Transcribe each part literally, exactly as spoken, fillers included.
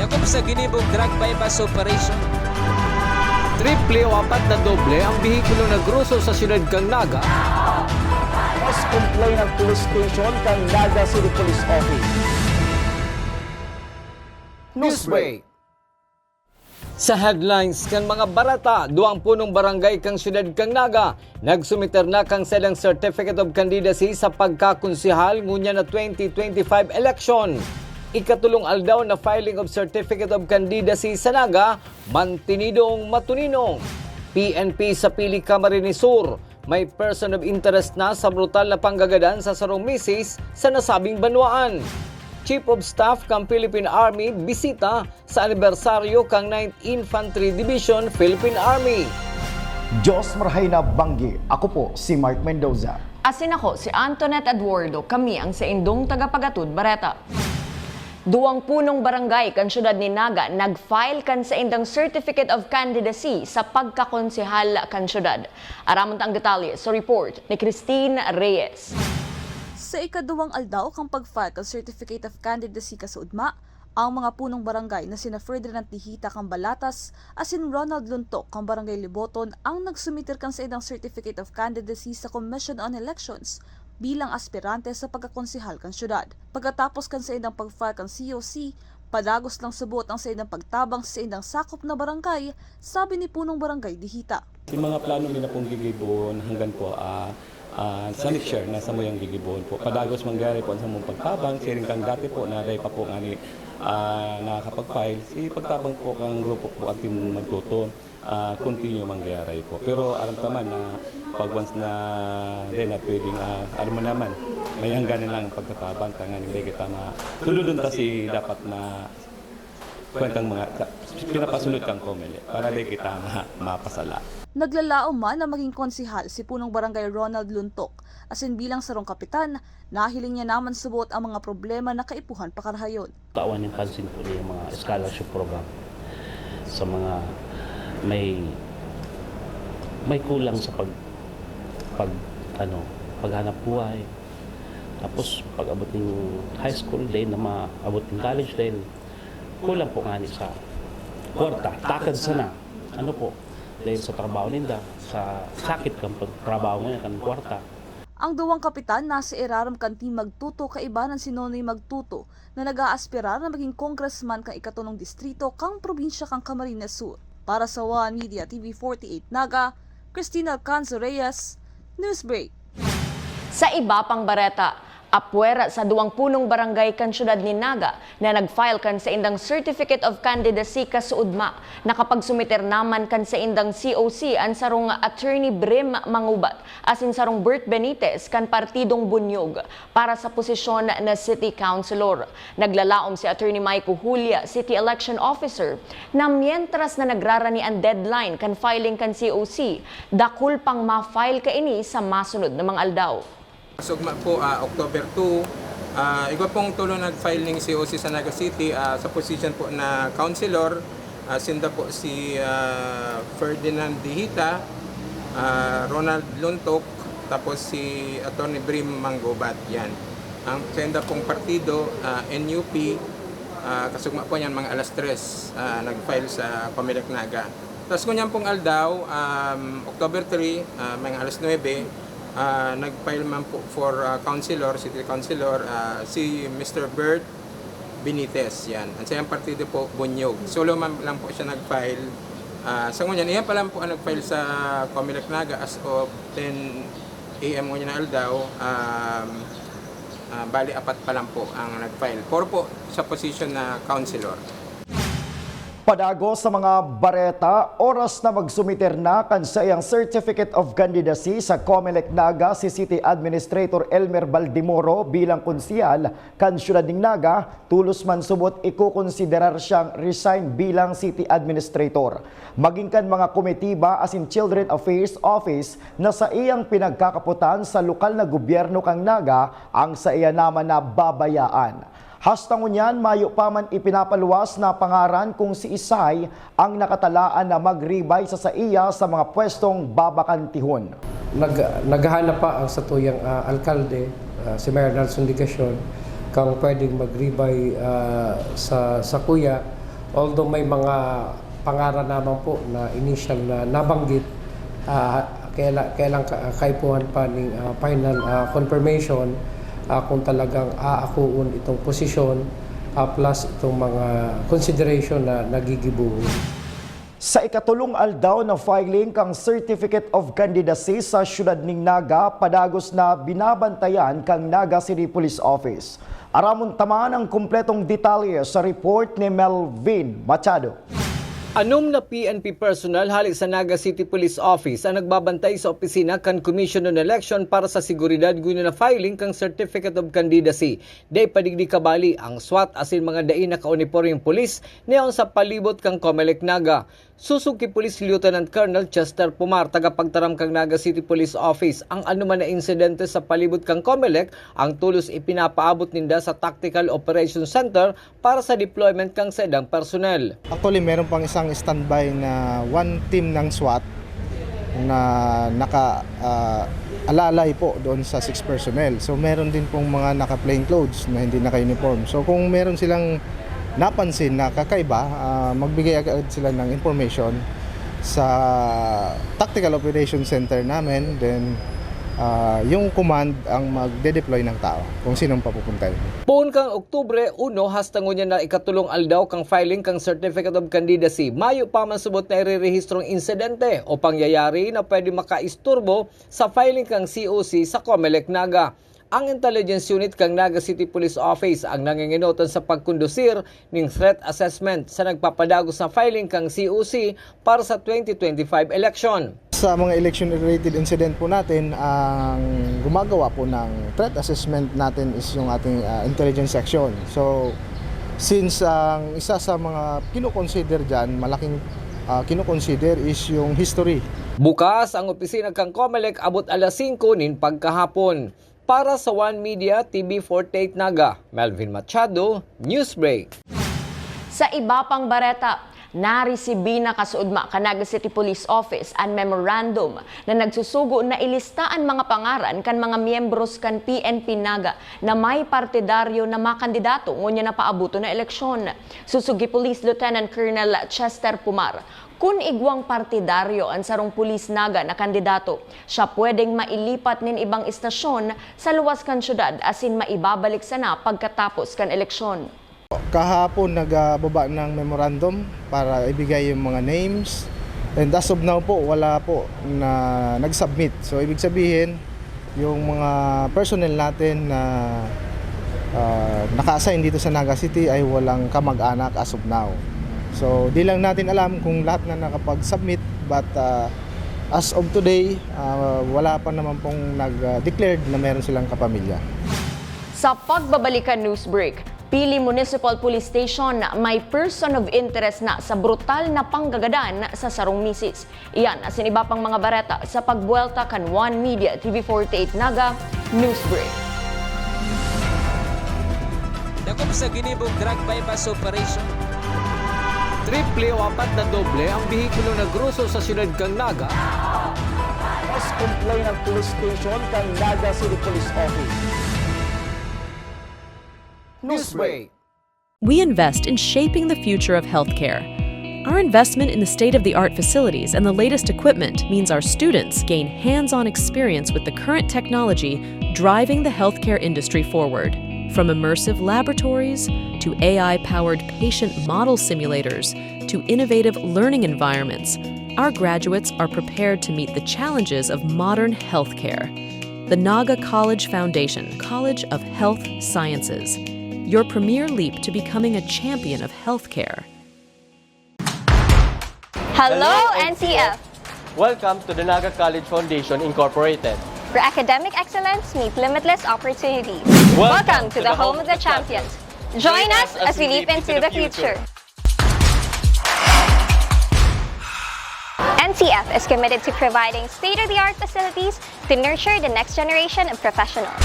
Sa ginibong drug buy-bust operation. Triple o apat na doble ang behikulo na groso sa siyudad kan Naga. Mas complain ang police station kan Naga City Police Office. Newsbreak. Sa headlines kan mga bareta, duwang punong barangay kan siyudad kan Naga nagsumiter na kan saindang Certificate of Candidacy sa pagkakonsehal ngunyan na twenty twenty-five election. Ikatulong aldaw na filing of Certificate of Candidacy sa Naga, mantinidong matuninong. P N P sa Pili, Camarines Sur, may person of interest na sa brutal na panggagadan sa sarong misis sa nasabing banwaan. Chief of Staff kan Philippine Army bisita sa anibersaryo kan Ninth Infantry Division, Philippine Army. Diyos marahay na banggi. Ako po si Mark Mendoza. Asin ako si Antoinette Eduardo. Kami ang saindong tagapagatod bareta. Duwang punong barangay kan siyudad nin Naga nag-file kan saindang Certificate of Candidacy sa pagkakonsehal kan siyudad. Aramon ta ang detalye sa report ni Christine Reyes. Sa ikaduwang aldaw kan pag-file kan Certificate of Candidacy kasuodma, ang mga punong barangay na sina Ferdinand Dihita kan Balatas asin Ronald Luntok kan Barangay Liboton ang nagsumiter kan saindang Certificate of Candidacy sa Commission on Elections bilang aspirante sa pagkakonsehal kan siyudad. Pagkatapos kan saindang pag-file kan C O C, padagos lang subot ang saindang pagtabang sa saindang sakop na barangay, sabi ni Punong Barangay Dihita. Yung mga plano nila pong gigibon hanggang po, ah, ah, sa next year, nasa mo yung gigibon po. Padagos mangyari po sa mong pagtabang, siring kang dati po na dahil pa po nga ni, ah, nakakapag-file, si pagtabang po kang grupo po ang team magtuto, ah, continue mangyari po. Pero alam ka man na pag once na, then na pwedeng, ah, alam mo naman, may hangganan lang ang pagtatabang, tangan hindi kita ma-, tulungan ta si dapat na kwentang mga ka-, pinapasunod kang Comelec para di kita ma-, mapasala. Naglalaom man na maging konsehal si Punong Barangay Ronald Luntok, asin bilang sarong kapitan, nahiling niya naman subot ang mga problema na kaipuhan pakarahayon. Tawan yung pansin po niya yung mga scholarship program sa mga may, may kulang sa pag, pag, ano, paghanap buhay. Tapos, pag abot ng high school, dahil na maabot ng college, dahil kulang po nga ni sa kwarta, takad sana. Ano po, dahil sa trabaho ninda, sa sakit kan pag-, trabaho ngayon, kan kwarta. Ang duwang kapitan nasa irarom kan Team Magtuto, kaibanan si Nonoy Magtuto na nag-aaspirar na maging congressman kan ikatulong distrito kan probinsya kan Camarines Sur. Para sa One Media T V forty-eight Naga, Christine Alcanzo Reyes, Newsbreak. Sa iba pang bareta, apwera sa duwang punong barangay kan siyudad nin Naga na nag-file kan saindang Certificate of Candidacy kasuodma, nakapagsumiter naman kan saindang C O C an sarong Attorney Brim Mangubat asin sarong Bert Benitez kan Partidong Bunyog para sa posisyon na City Councilor. Naglalaom si Attorney Mike Julia, City Election Officer, na mientras na nagrarani an deadline kan filing kan C O C, dakul pang ma-file kaini sa masunod na mga aldaw. Sugma po, ah, October two, ah, igwa pong tulo nag-file ning C O C sa Naga City, ah, sa position po na councilor, ah, sinda po si, ah, Ferdinand Dihita, ah, Ronald Luntok, tapos si Attorney Brim Manggobat, yan. Ang senda pong partido, ah, N U P, ah, kasugma po niyan, mga alas tres, ah, nag-file sa Comelec Naga. Tapos ngunyan pong aldaw, um, October three, ah, mga alas nuebe, ah, nag-file man po for, ah, councilor, city councilor, ah, si Mister Bert Benitez, yan. Ang sayang partido po, Bunyog. Solo man lang po siya nag-file. Ah, sa ngunyan, iyan pa lang po ang nag-file sa Comelec Naga as of ten A M ngunyan na aldaw. Um, ah, bali, apat pa lang po ang nag-file. Four po sa position na councilor. Padagos sa mga bareta, oras na magsumiter na kan saiyang Certificate of Candidacy sa Comelec Naga si City Administrator Elmer Baldimoro bilang konsehal kan siyudad nin Naga, tolos man subot ikokonsiderar siyang resign bilang City Administrator. Maging kan mga komitiba asin Children Affairs Office na saiyang pinagkakapotan sa lokal na gobyerno kan Naga ang saiya naman na babayaan. Hasta ngunyan, mayo pa man ipinapaluwas na pangaran kung siisay ang nakatalaan na magribay sa saiya sa mga pwestong babakantihon. Nag-, naghahanap pa ang satuyang, ah, alkalde, ah, si Mayor Nelson Legacion, kung pwedeng magribay, ah, sa, sakuya Although may mga pangaran naman po na initial na nabanggit, ah, kaila-, kailang ka-, kaipuhan pa ning, ah, final, ah, confirmation, ah, kung talagang aakuon itong posisyon, ah, plus itong mga consideration na nagigibohon. Sa ikatulong aldaw na filing kan Certificate of Candidacy sa siyudad nin Naga, padagos na binabantayan kan Naga City Police Office. Aramon ta man ang kompletong detalye sa report ni Melvin Machado. Anom na P N P personnel hale sa Naga City Police Office ang nagbabantay sa opisina kan Commission on Election para sa seguridad ngunyan na filing kan Certificate of Candidacy. Dai pa digdi kabali ang SWAT asin mga dai nakaunipormeng pulis na yaon sa palibot kan Comelec Naga. Sosog ki Police Lieutenant Colonel Chester Pumar, tagapagtaram kan Naga City Police Office, ang anoman na insidente sa palibot kan Comelec, ang tolos ipinapaabot ninda sa Tactical Operations Center para sa deployment kan saidang personnel. Actually, meron pang isang standby na one team ng SWAT na naka, ah, alalay po doon sa six personnel. So, meron din pong mga naka-plain clothes na hindi naka-uniform. So, kung meron silang napansin na kakaiba, ah, magbigay agad sila ng information sa Tactical Operation Center namin. Then, ah, yung command ang magde-deploy ng tao kung sinong papupuntahin. Poon kan Oktubre uno hasta ngunyan na ikatulong aldaw kan filing kan Certificate of Candidacy, mayo pa man subot na irerehistrong insidente o pangyayari na pwede makaisturbo sa filing kan C O C sa Comelec Naga. Ang Intelligence Unit kan Naga City Police Office ang nangingenotan sa pagkondusir nin threat assessment sa nagpapadagos na filing kan C O C para sa twenty twenty-five election. Sa mga election-related incident po natin, ang gumagawa po ng threat assessment natin is yung ating, ah, intelligence section. So, since ang isa sa mga kinoconsider diyan, malaking, ah, kinoconsider is yung history. Bukas ang opisina kan Comelec abot alas singko nin pagkahapon. Para sa One Media, T V forty-eight Naga, Melvin Machado, Newsbreak. Sa iba pang bareta, naresibi na kasuodma kan Naga City Police Office an memorandum na nagsusugo na ilista an mga pangaran kan mga miyembros kan P N P Naga na may partidaryo na makandidato ngunyan na paaboton na eleksyon. Sosog ki Police Lieutenant Colonel Chester Pumar, kun igwang partidaryo an sarong pulis Naga na kandidato, siya pwedeng mailipat nin ibang istasyon sa luwas kan syudad asin maibabalik sana pagkatapos kan eleksyon. Kahapon nagbaba ng memorandum para ibigay yung mga names. And as of now po, wala po na nag-submit. So ibig sabihin, yung mga personnel natin na, ah, naka-assign dito sa Naga City ay walang kamag-anak as of now. So di lang natin alam kung lahat na nakapag-submit, but, ah, as of today, ah, wala pa naman pong nag-declared na meron silang kapamilya. Sa pagbabalik kan news break, Pili Municipal Police Station may person of interest na sa brutal na panggagadan sa sarong misis. Iyan asin iba pang mga bareta sa pagbuwelta kan One Media T V forty-eight Naga News Break. Dakop sa ginibong drug buy-bust operation. Triple o apat na doble ang behikulo na groso sa siyudad kan Naga. Mas complain ang police station kan Naga City Police Office. Newsbreak. We invest in shaping the future of healthcare. Our investment in the state of the art facilities and the latest equipment means our students gain hands on experience with the current technology driving the healthcare industry forward. From immersive laboratories to A I powered patient model simulators to innovative learning environments, our graduates are prepared to meet the challenges of modern healthcare. The Naga College Foundation, College of Health Sciences, your premier leap to becoming a champion of healthcare. Hello, N C F! Welcome to the Naga College Foundation Incorporated, where academic excellence meets limitless opportunities. Welcome to the home of the champions. Join us as we leap into the future. N C F is committed to providing state-of-the-art facilities to nurture the next generation of professionals.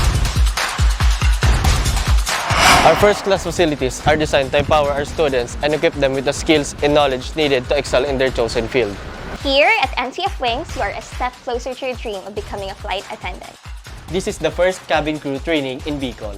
Our first-class facilities are designed to empower our students and equip them with the skills and knowledge needed to excel in their chosen field. Here at N C F Wings, you are a step closer to your dream of becoming a flight attendant. This is the first cabin crew training in Bicol.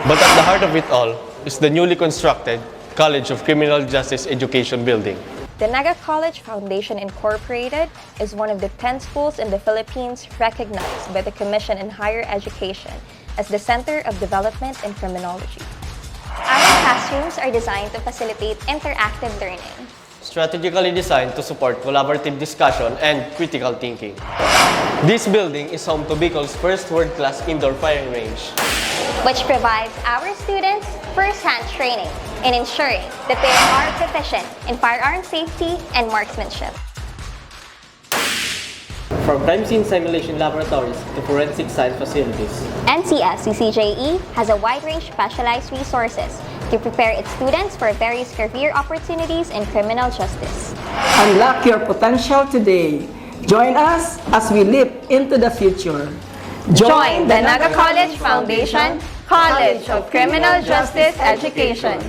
But at the heart of it all is the newly constructed College of Criminal Justice Education Building. The Naga College Foundation Incorporated is one of the ten schools in the Philippines recognized by the Commission on Higher Education as the Center of Development in Criminology. Our classrooms are designed to facilitate interactive learning. Strategically designed to support collaborative discussion and critical thinking. This building is home to Bicol's first world-class indoor firing range. Which provides our students first-hand training in ensuring that they are proficient in firearm safety and marksmanship. From crime scene simulation laboratories to forensic science facilities, N C S C C J E has a wide range of specialized resources to prepare its students for various career opportunities in criminal justice. Unlock your potential today. Join us as we leap into the future. Join the Naga College Foundation College of Criminal Justice Education.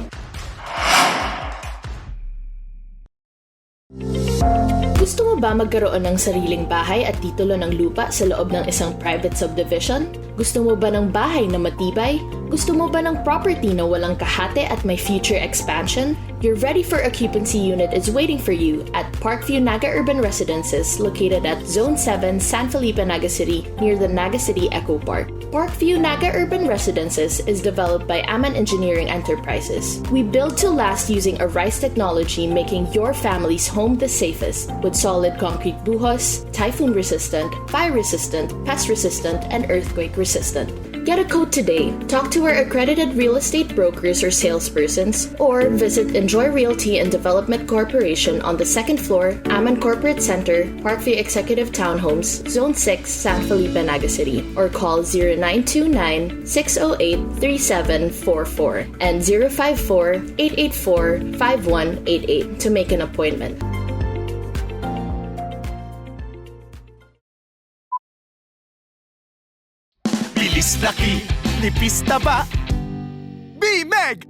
Gusto mo ba magkaroon ng sariling bahay at titulo ng lupa sa loob ng isang private subdivision? Gusto mo ba ng bahay na matibay? Gusto mo ba ng property na walang kahate at may future expansion? Your ready for occupancy unit is waiting for you at Parkview Naga Urban Residences, located at Zone seven, San Felipe, Naga City, near the Naga City Eco Park. Parkview Naga Urban Residences is developed by Aman Engineering Enterprises. We build to last using a rice technology, making your family's home the safest with solid concrete buhos, typhoon resistant, fire resistant, pest resistant, and earthquake resistant. Get a quote today. Talk to our accredited real estate brokers or salespersons, or visit Enjoy Realty and Development Corporation on the second floor, Aman Corporate Center, Parkview Executive Townhomes, Zone six, San Felipe, Naga City, or call zero nine two nine, six oh eight, three seven four four and zero five four, eight eight four, five one eight eight to make an appointment. Bilis laki, nipis taba. Bimeg!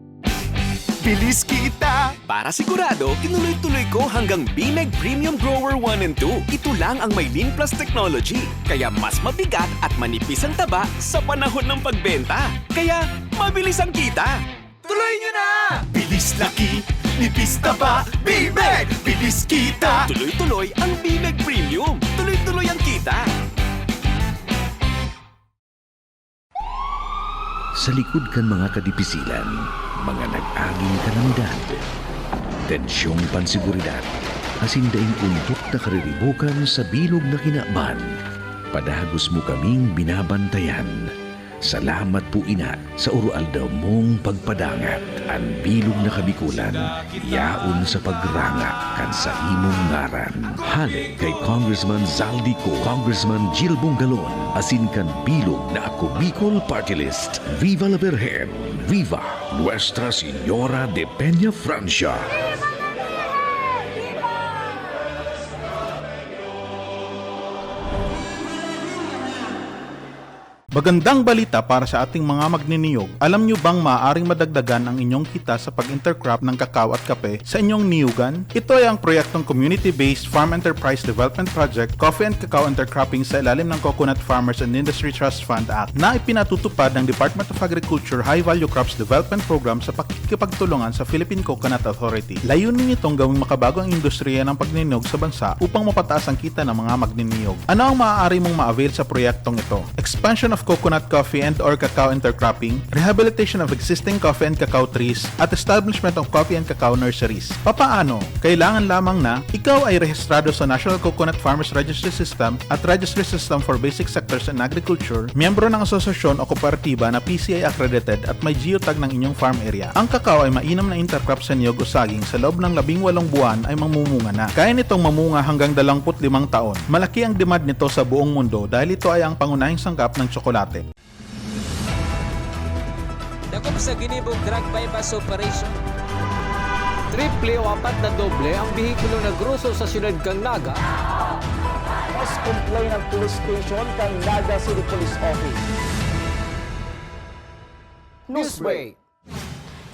Bilis kita! Para sigurado, tinuloy-tuloy ko hanggang Bimeg Premium Grower one and two. Ito lang ang may Lean Plus technology. Kaya mas mabigat at manipis ang taba sa panahon ng pagbenta. Kaya mabilis ang kita. Tuloy nyo na! Bilis laki, nipis taba, Bimeg! Bilis kita! Tuloy-tuloy ang Bimeg Premium. Tuloy-tuloy ang kita. Sa likod kan mga kadipisilan, mga nag-aging kalamidad, tensyong panseguridad, asin daing umbot na kariribokan sa bilog na kinaban, padagos mo kaming binabantayan. Salamat po ina sa uro-aldaw mong pagpadangat. An bilog na Kabikolan, yaon sa pagranga kan sa imong ngaran. Hale kay Congressman Zaldy Co, Congressman Jill Bongalon, asin kan bilog na Ako Bicol Party List. Viva la Virgen! Viva Nuestra Señora de Peña Francia! Magandang balita para sa ating mga magniniyog. Alam nyo bang maaaring madagdagan ang inyong kita sa pag-intercrop ng kakao at kape sa inyong niyugan? Ito ay ang proyektong Community-Based Farm Enterprise Development Project, Coffee and Cacao Intercropping sa ilalim ng Coconut Farmers and Industry Trust Fund Act na ipinatutupad ng Department of Agriculture High Value Crops Development Program sa pakikipagtulungan sa Philippine Coconut Authority. Layunin nitong gawing makabago ang industriya ng pagniniyog sa bansa upang mapataas ang kita ng mga magniniyog. Ano ang maaari mong ma-avail sa proyektong ito? Expansion of coconut coffee and or cacao intercropping, rehabilitation of existing coffee and cacao trees, at establishment of coffee and cacao nurseries. Papaano? Kailangan lamang na ikaw ay rehistrado sa National Coconut Farmers Registry System at Registry System for Basic Sectors in Agriculture, miyembro ng asosasyon o kooperatiba na P C I accredited at may geotag ng inyong farm area. Ang cacao ay mainam na intercrop sa niyog o saging sa loob ng labing walong buwan ay mamumunga na. Kaya nitong mamunga hanggang dalawampu't limang taon. Malaki ang demand nito sa buong mundo dahil ito ay ang pangunahing sangkap ng tsokolate. Dakop sa ginibong drug buy-bust operation. Triple o apat na doble ang behikulo na groso sa siyudad kan Naga. Mas complain ang police station kan Naga City Police Office. Newsbreak.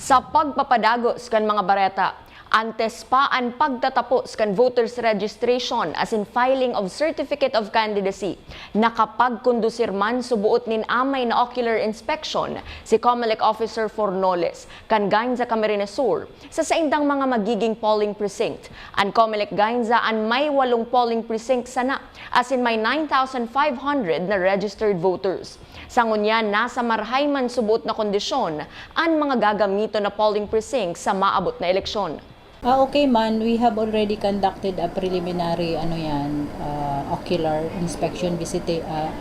Sa pagpapadagos kan mga bareta, Antes pa an pagtatapos kan voters registration asin filing of certificate of candidacy, nakapagkondusir man suboot nin amay na ocular inspection si Comelec Officer Fornoles kan Gainza, Camarines Sur, sa saindang mga magiging polling precinct. An Comelec Gainza an may walong polling precinct sana, asin may nine thousand five hundred na registered voters. Sa ngunyan, nasa marahay man suboot na kondisyon an mga gagamiton na polling precinct sa maabot na eleksyon. Ah, okay man, we have already conducted a preliminary, ano yan, ah, ocular inspection, visita- ah,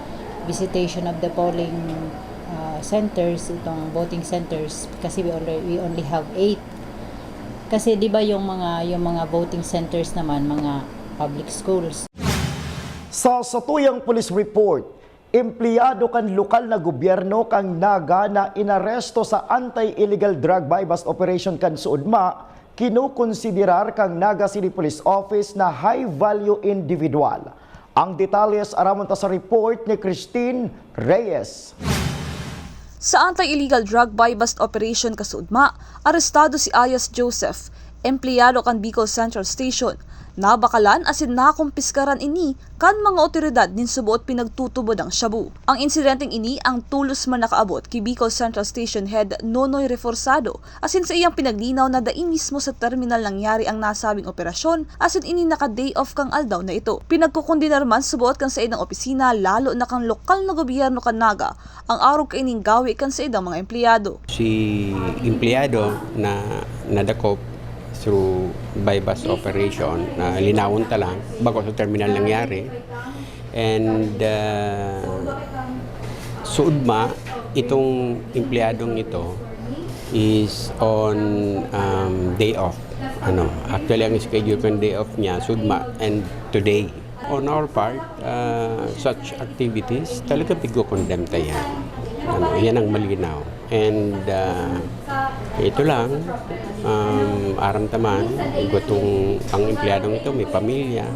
visitation of the polling ah, centers, itong voting centers, kasi we only, we only have eight. Kasi di ba yung mga, yung mga voting centers naman, mga public schools. Sa satuyang police report, empleyado kan lokal na gobyerno kan Naga na inaresto sa anti-illegal drug buy-bust operation kan Suudma, kinokonsiderar kan Naga City Police Office na high-value individual. Ang detalles aramon ta sa report ni Christine Reyes. Sa anti-illegal drug buy-bust operation kan Suudma, arestado si Ayas Joseph, empleyado kan Bicol Central Station. Nabakalan asin nakumpiskaran ini kan mga otoridad nin suboot pinagtutubod ang shabu. Ang insidenteng ini ang tolos man nakaabot ki Bicol Central Station Head Nonoy Reforzado, asin sa iyang pinaglinaw na dai mismo sa terminal nangyari ang nasabing operasyon, asin ini naka-day off kan aldaw na ito. Pinagkokondenar man suboot kan saindang opisina, lalo na kan lokal na gobyerno kan Naga, ang arog kaining gawi kan saindang mga empleyado. Si empleyado na nadakop through buy-bust operation, na linawon ta lang, bako sa terminal nangyari. And uh, Suudma, itong empleyadong ito is on um, day off. Ano, actually, ang schedule ng day off niya, Suudma, and today. On our part, uh, such activities, talaga pigko-condemn ta yan. Ano, yan ang malinaw. And uh, ito lang, um, aram ta man, gutong ang empleyadong ito may pamilya,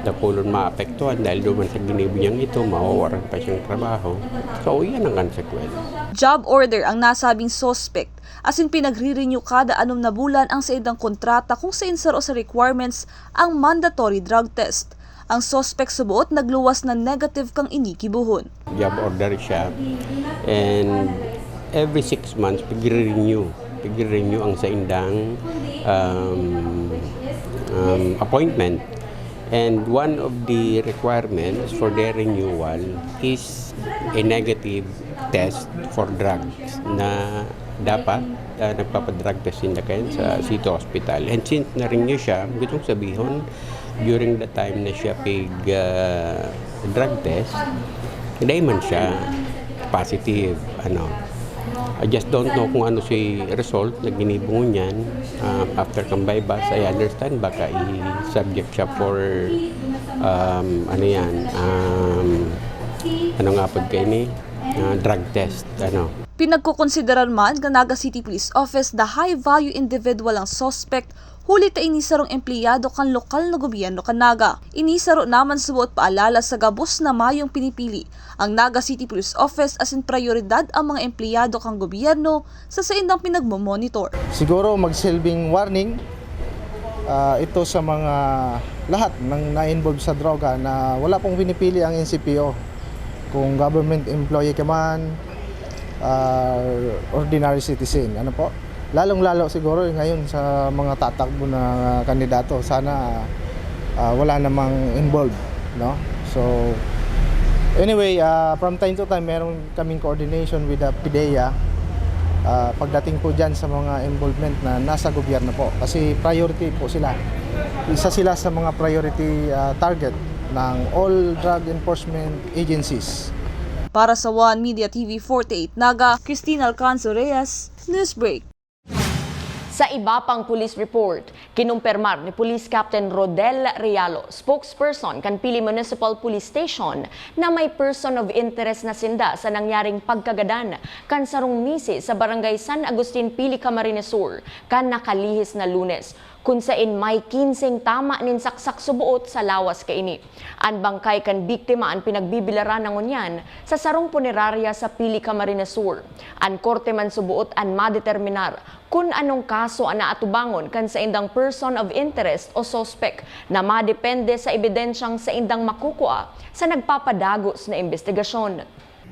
dakulon maapektuhan dahil duman sa ginibo niyang ito, mawawaran pa siyang trabaho. So, yan ang consequence. Job order ang nasabing suspect, asin pinagre-renew kada anom na bulan ang saindang kontrata kung sain saro sa requirements ang mandatory drug test. Ang suspect suboot nagluwas na negative kan ini gibohon. Job order siya, and every six months pigre-renew, pigre-renew ang saindang um, um, appointment. And one of the requirements for their renewal is a negative test for drugs na dapat uh, nagpapadrug test sinda kayan sa city hospital. And since na-renew siya, gustong sabihon, during the time na siya pig uh, drug test, dai man siya positive. Ano, I just don't know kung ano si result na ginibo niyan uh, after kan buy-bust. I understand baka i-subject siya for um, ano yan, um, ano nga pag kaini, uh, drug test. Ano. Pinagkukonsideran man kan Naga City Police Office na high-value individual ang suspect, huli ta ini sarong empleyado kan lokal na gobyerno kan Naga. Ini saro naman suboot paalala sa gabos na mayong pinipili ang Naga City Police Office asin prayoridad ang mga empleyado kan gobyerno sa saindang pinagmo-monitor. Siguro magsilbing warning uh, ito sa mga lahat ng na-involve sa droga na wala pong pinipili ang N C P O. Kung government employee ka man, uh, ordinary citizen, ano po? Lalong-lalo siguro ngayon sa mga tatakbo na kandidato, sana uh, wala namang involved, no? So anyway, uh, from time to time meron kaming coordination with the PDEA uh, pagdating po diyan sa mga involvement na nasa gobyerno po, kasi priority po sila. Isa sila sa mga priority uh, target ng all drug enforcement agencies. Para sa One Media T V forty-eight Naga, Christine Alcanzo Reyes, Newsbreak. Sa iba pang police report, kinumpirmar ni Police Captain Rodel Realo, spokesperson kan Pili Municipal Police Station, na may person of interest na sinda sa nangyaring pagkagadan kan sarong misis sa Barangay San Agustin, Pili, Camarines Sur, kan nakalihis na Lunes. kun saen may kinseng tama nin saksak suboot sa lawas kaini. An bangkay kan biktima an pinagbibilaran na ngunyan sa sarong punerarya sa Pili, Camarines Sur. An korte man suboot an madeterminar kun anong kaso an aatubangon kan saindang person of interest o suspek na madepende sa ebidensyang saindang makukua sa nagpapadagos na imbestigasyon.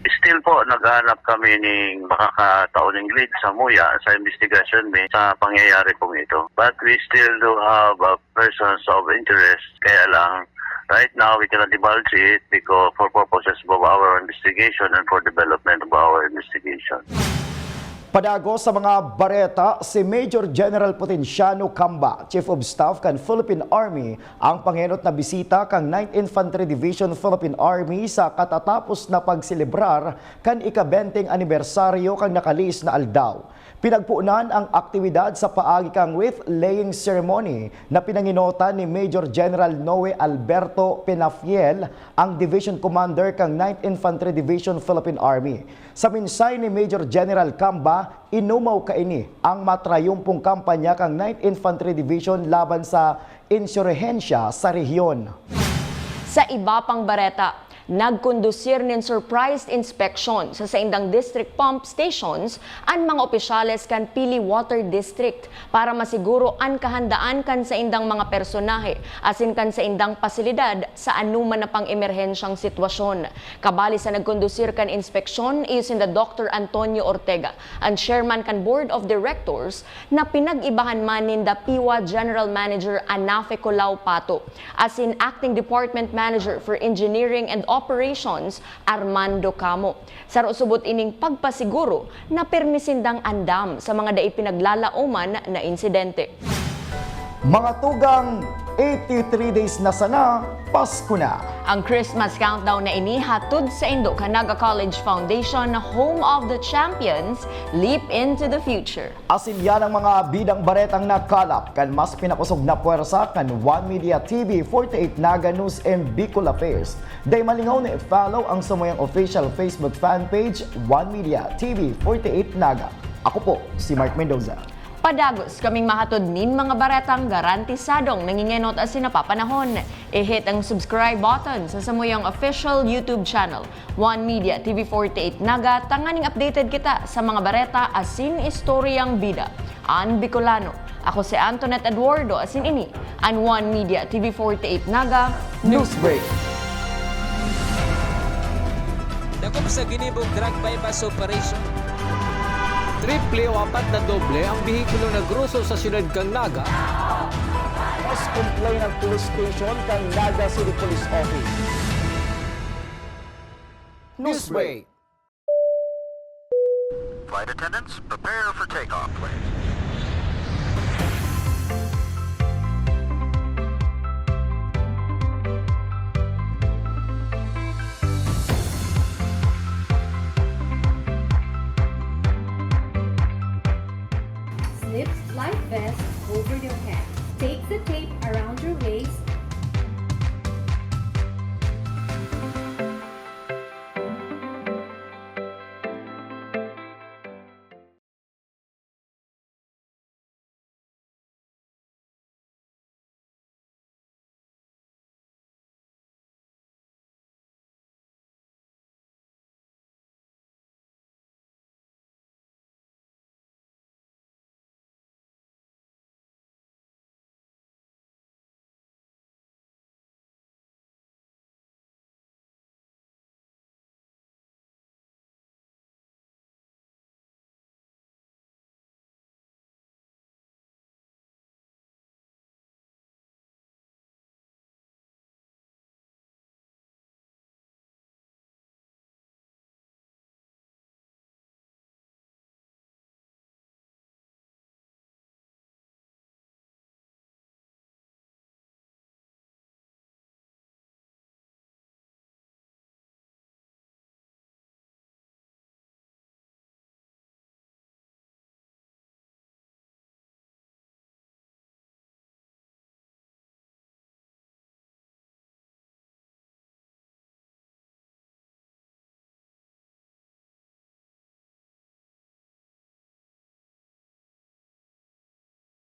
Still po, naghahanap kami ning makakatao ning lead sa MUYA sa investigasyon mi sa pangyayari pong ito. But we still do have, uh, persons of interest. Kaya lang, right now, we cannot divulge it because for purposes of our investigation and for development of our investigation. Padagos sa mga bareta, si Major General Potenciano Camba, Chief of Staff kan Philippine Army, ang pangenot na bisita kan Ninth Infantry Division Philippine Army sa katatapos na pagselebrar kan ika-benteng anibersaryo kan nakalihis na aldaw. Pinagpoon an aktibidad sa paagi kan wreath-laying ceremony na pinangenotan ni Major General Noe Alberto Penafiel, ang Division Commander kan Ninth Infantry Division Philippine Army. Sa mensahe ni Major General Camba, inumaw kaini ang matrayumpong kampanya kan Ninth Infantry Division laban sa insurhensya sa rehiyon. Sa iba pang bareta, nagkondusir nin surprise inspection sa saindang district pump stations an mga opisyales kan Pili Water District para masiguro an kahandaan kan saindang mga personahe asin kan saindang pasilidad sa anoman na pang-emerhensyang sitwasyon. Kabali sa nagkondusir kan inspeksyon, iyo sinda Doktor Antonio Ortega, an chairman kan Board of Directors, na pinag-ibahan man ninda PIWA General Manager Anafe Colau Pato, asin Acting Department Manager for Engineering and Operations, Armando Camo. Saro subot ining pagpasiguro na pirmi sindang andam sa mga dai pinaglalaoman na insidente. Mga tugang, eighty-three days na sana, Pasko na! Ang Christmas countdown na ini hatod saindo kan Naga College Foundation, home of the champions. Leap into the future. Asin yan ang mga bidang baretang nakalap kan mas pinakosog na pwersa kan One Media T V forty-eight Naga News and Bicol Affairs. Dai malingaw na i-follow ang samuyang official Facebook fan page, One Media T V forty-eight Naga. Ako po si Mark Mendoza. Padagos kaming mahatod nin mga baretang garantisadong nangingenot asin napapanahon. I-hit ang subscribe button sa samuyang official YouTube channel, One Media T V forty-eight Naga, tanganing updated kita sa mga bareta asin istoryang bida an Bicolano. Ako si Antoinette Eduardo, asin ini an One Media T V forty-eight Naga Newsbreak. Dakop sa ginibong drug buy-bust operation. Triple o apat na doble ang behikulo na groso sa siyudad kan Naga. Mas complain ang police station kan Naga City Police Office. Newsbreak. Flight attendants, prepare for takeoff, please. Slip life vest over your head. Take the tape around your waist